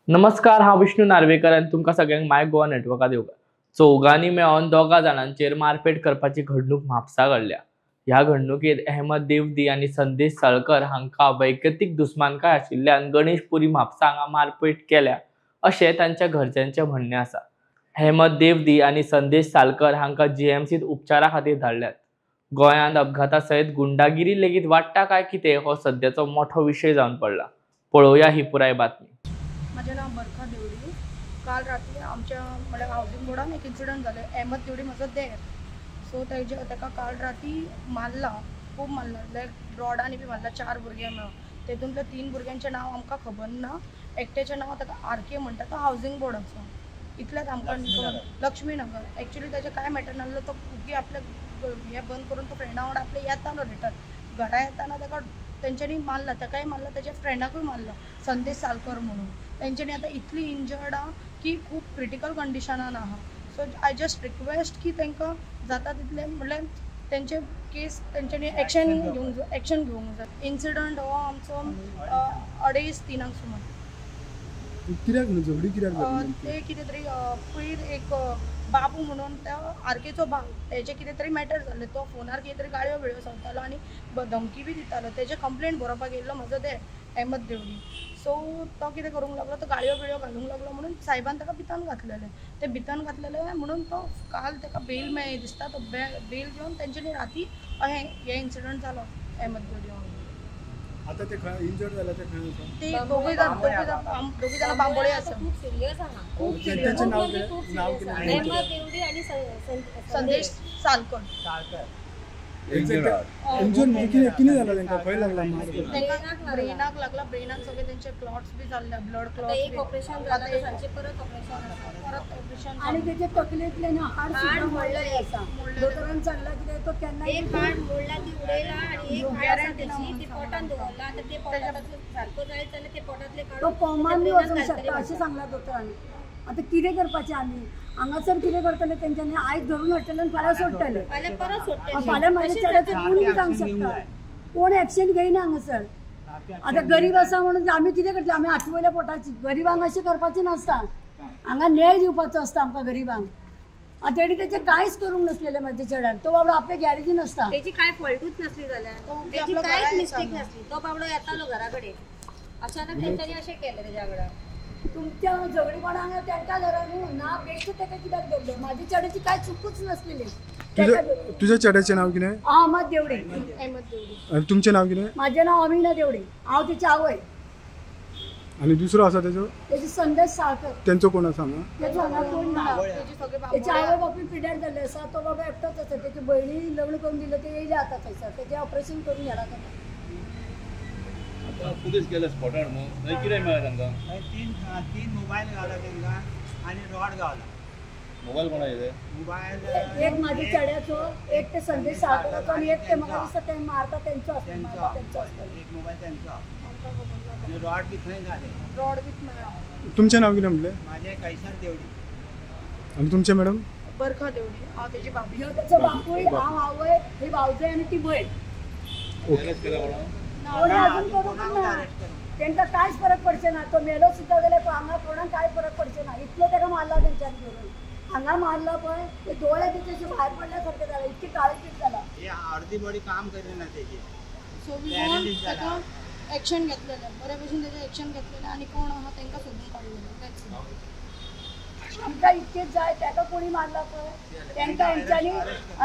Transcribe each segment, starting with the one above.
नमस्कार, हांव विष्णू नार्वेकर आनी तुमकां सगळ्यांक माय गोवा नेटवर्कात येवकार. चौगांनी मेळोन दोगा जाणांचेर मारपेट करपाची घडणूक म्हापसा घडल्या. ह्या घडणुकेंत अहमद देवदी आनी संदेश साळकर हांकां वैयक्तीक दुस्मानकाय आशिल्ल्यान गणेशपुरी म्हापसा हांगा मारपेट केल्या अशें तांच्या घरच्यांचें म्हणणें आसा. अहमद देवदी आनी संदेश सालकर हांकां जीएमसींत उपचारा खातीर धाडल्यात. गोंयांत अपघाता सयत गुंडागिरी लेगीत वाडटा काय कितें हो सद्याचो मोठो विशय जावन पडला. पळोवया ही पुराय बातमी. म्हजें नांव बरखा देवडी. काल राती आमच्या म्हळ्यार हावजींग बोर्डान एक इन्सिडंट जालें. अहमद देवडी म्हजो देर, सो तेका काल राती मारला, खूब मारला, लायक रॉडांनी बी मारला. 4 भुरगे मेळोन, तेतूंतल्या 3 भुरग्यांचें नांव आमकां खबर ना. एकट्याचें नांव ताका आर के म्हणटा, तो हावजींग बोर्डाचो. इतलेंच आमकां. लक्ष्मीनगर. एक्चुली तेजें कांय मॅटर नासलो. तो ओगी आपलें हें बंद करून तो फ्रेंडा वांगडा आपले येतालो रिटर्न. घरा येताना ताका तेंच्यांनी मारला, ताकाय मारला, तेज्या फ्रेंडाकूय मारला, संदेश सालकर म्हणून. तेंच्यांनी आतां इतली इंजर्ड आहा की खूब क्रिटिकल कंडिशनान आहा. सो I just request की तांकां जाता तितलें म्हणल्यार तेंचे केस तेंच्यांनी एक्शन घेवंक जाय, एक्शन घेवंक जाय. इन्सिडंट हो आमचो 2:30-3 सुमार. कित्याक न्हू झगडी कित्याक जाली नेमकी? ते कितें तरी पयर एक बाबू म्हणून त्या आरकेचो भाव, तेजें कितें तरी मॅटर जाल्लें. तो फोनार कितें तरी गाळयो बिळयो सांगतालो आनी धमकी बी दितालो. तेजें कंप्लेंट बरोवपाक येयल्लो म्हजो देर अहमद देवडी. सो तो कितें करूंक लागलो, तो गाळयो बिळयो घालूंक लागलो म्हणून सायबान ताका भितान घातलेलें. ते भितान घातलेलें म्हणून तो काल ताका बेल मेळ्ळी दिसता. तो बेल घेवन तेंच्यांनी राती अहें हे इन्सिडंट जालो अहमद देवडी वांगडा. आता ते खंय इंजर्ड जाला ते खंय आसा? ते दोगूय जाण बांबोळे आसा. खूब सिरियस आहा. खूब सिरियस. तेंचें नांव म्हणजे कितें? खूब नांव सिरियस कितें? अहमद देवडी आणि संदेश सालकर. इंजर्ड म्हणजे कितें कितें जाला तांकां? खंय लागला मार? तांकां ब्रेनाक लागला. ब्रेनाक सगळे तेंचे क्लॉट्स बी जाल्ले, ब्लड आता एक क्लॉट्स. ऑपरेशन झालं तर सांजचे परत ऑपरेशन आसा. परत ऑपरेशन. आणि त्याच्या तकलेतले ना हाड हाड सुद्धा मोडलें मोडलेलें आसा. मोडलेलें. दोतोरान सांगला कितें तो केन्नाय एक हाड मोडला ती उडयला आणि एक हाड आसा गॅरंटी ना तेची म्हणून ती पोटान दवरला. आता ते पोटात सारको जायत जाल्यार ते पोटांतले तो काडून कोमान बी त्याच्या वचूंक ब्रेनात शकता घालतले. अशें सांगला दोतोरान. आतां कितें करपाचें आमी हांगासर? कितें करतले तेंच्यांनी? आयज धरून हाडटले आनी फाल्यां सोडटले. फाल्यां परत सोडटले. फाल्यां म्हाज्या चेड्याचेर कोण बी जावंक शकता. कोण एक्शन घेयना हांगासर. आतां गरीब आसा म्हणून आमी कितें करतले? आमी हाती वयल्या पोटाची. गरिबांक अशें करपाचें नासता. हांगा न्याय दिवपाचो आसता आमकां गरिबांक. आतां तेणी तेचें कांयच करूंक नासलेलें म्हाज्या चेड्यान. तो बाबडो आपल्या गॅरेजीन आसता. तेची काय फॉल्टूच नसली जाल्यार, तो तेची आपल्या घरा कांयच मिस्टेक येतालो. नसली. तो बाबडो येतालो घरा कडेन, अचानक तेंच्यांनी अशें केलें तेज्या वांगडा. तुमच्या झगडीपणान तांकां धरा न्हू ना बेश्ट ताका कित्याक धरलें? म्हाज्या चेड्याची कांय चुकूच नासलेली. तुझ्या तुझ्या चेड्याचें नांव कितें? अहमद देवडे. अहमद देवडी. आनी तुमचें नांव कितें? म्हाजें नांव अमिना देवडे. हांव तिची आवय. आनी दुसरो आसा तेजो? तेजी संदेश साळकर. तेंचो कोण आसा हांगा? तेचो हांगा कोण ना. तेजी सगळे तेचे बांबोळे. आवय बापूय पिड्यार जाल्ले आसा. तो बाबा एकटोच आसा. तेची भयणी लग्न करून दिलें, ते येयले आतां थंयसर. तेजें ऑपरेशन करून व्हेलां ताका. आता पुलीस गेले स्पॉटार न्हू, थंय कितें मेळ्ळें तांकां? थंय तीन मोबायल गावला तांकां आनी रॉड गावला. मोबायल कोणाचे ते? मोबायल एक म्हाज्या चेड्याचो, एक ते संदेश साळकराचो आनी एक ते म्हाका दिसता ते मारता तेंचो आसता. मारता तेंचो तेंचो आसतलो. एक मोबायल तेंचो आमकां खबर ना. आनी रॉड बी थंय घाले. रॉड बीत मेळ्ळा. तुमचें नांव कितें म्हणलें? म्हाजें कैसर देवडी. आनी तुमचें मॅडम? बरखा देवडी. हांव तेजी भाभी. ह्यो तेचो बापूय, हांव आवय, ही भावजय आनी ती भयण. अरेस्ट केला कोणाक? कोणी अजून करूंक ना. अरेस्ट करूंक. तांकां कांयच फरक पडचें ना. तो मेलो सुद्दां जाल्यार हांगा कोणाक कांय फरक पडचें ना. इतलो ताका मारला तेंच्यांनी धरून. हांगा मारला पळय, ते दोळे तेचे अशे भायर पडल्या सारके जाले, इतके काळेपीट जाला. हे अर्दी बॉडी काम करिना तेजी. सो we want ताका एक्शन घेतलेलें, बऱ्या भशेन तेजें एक्शन घेतलेलें आनी कोण आहा तांकां सोदून काडलेलें. That's it. आमकां इतकेंच जाय, ताका कोणी मारला पळय तांकां हेंच्यांनी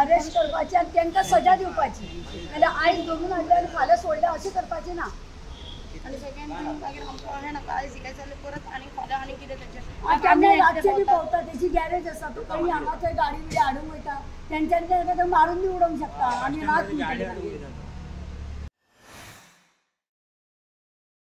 अरेस्ट करपाचें आनी तांकां सजा दिवपाची. नाल्यार आयज धरून हाडले आनी फाल्यां सोडले अशें करपाचें ना. आनी सेकंड थिंग मागीर आमकां अशें नाका आयज कितें जालें परत आनी फाल्यां आनी कितें तेजें. आनी केन्ना रातचे बी भोंवता. तेची गॅरेज आसा. तो खंय हांगा थंय गाडी बिडी हाडूंक वयता. तेंच्यांनी ताका मारून बी उडोवंक शकता. आमी रात गाडी म्हणटली हाडूंक मागीर. वयता तो.